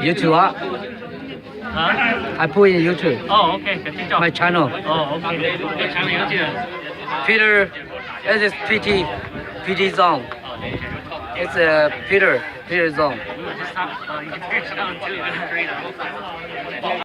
YouTube á. Huh? I put in YouTube. Oh, okay. My channel. Oh, okay. Peter, this is P T, P T Zone. It's a Peter, Peter Zone.